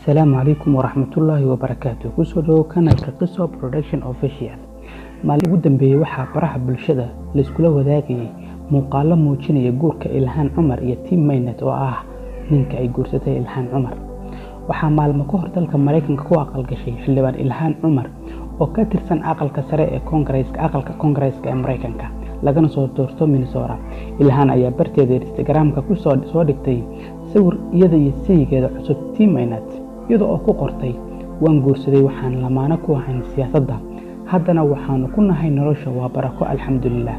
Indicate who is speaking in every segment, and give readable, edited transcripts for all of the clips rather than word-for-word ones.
Speaker 1: Asalaamu calaykum waraxmatullaahi wabarakaatu. Kusoo dhawo kanalka Qiso Production Official. Maalin ugu dambeeyey waxaa baraha bulshada layskula wadaagayay muuqaalo muujinaya guurka Ilhaan Cumar iyo Tim Mynett oo ah ninka ay guursatay Ilhaan Cumar. Waxaa maalmo ka hor dalka Maraykanka ku aqalgashay xildhibaan Ilhaan Cumar oo ka tirsan aqalka sare ee Koongareeska, aqalka Koongareeska ee Maraykanka, lagana soo doorto Minnesota. Ilhaan ayaa barteeda Instagram-ka ku soo dhigtay sawir iyada iyo saygeeda cusub Tim Mynett, iyada oo ku qortay: "Waan guursaday, waxaan lamaano ku ahayn siyaasadda, haddana waxaanu ku nahay nolosha, waa barako, alxamdulilah."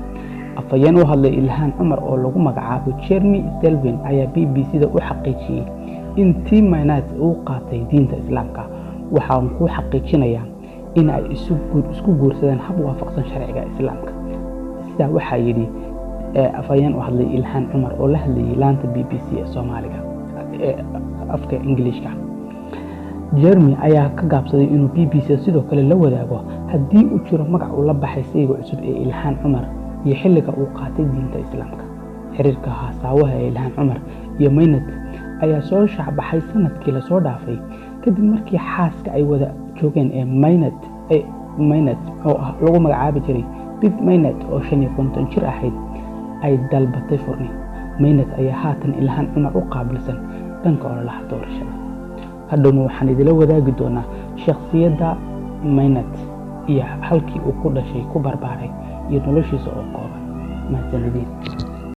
Speaker 1: Afhayeen u hadlay Ilhaan Cumar oo lagu magacaabo Jeremy Selvin ayaa BBC-da u xaqiijiyey in Tim Mynett uu qaatay diinta Islaamka. "Waxaan kuu xaqiijinayaa in ay isku guursadeen hab waafaqsan sharciga Islaamka," sidaa waxaa yidhi afhayeen u hadlay Ilhaan Cumar oo la hadlayay laanta BBC ee Soomaaliga ee afka Ingiliishka. Jeremy ayaa ka gaabsaday inuu BBC sidoo kale la wadaago haddii uu jiro magac uu la baxay sayga cusub ee Ilhaan Cumar iyo xilliga uu qaatay diinta Islaamka. Xiriirka haasaawaha ee Ilhaan Cumar iyo Mynett ayaa soo shaacbaxay sanadkii lasoo dhaafay, kadib markii xaaska ay wada joogeen ee Mynett oo ah lagu magacaabi jiray Bib Mynett oo 55 jir ahayd ay dalbatay furniin. Mynett ayaa haatan Ilhaan Cumar u qaabilsan dhanka ololaha doorashada. Hadhowna waxaan idila wadaagi doonaa shakhsiyadda Mynett iyo halkii uu ku dhashay, ku barbaaray iyo noloshiisa oo kooban. Mahadsanidin.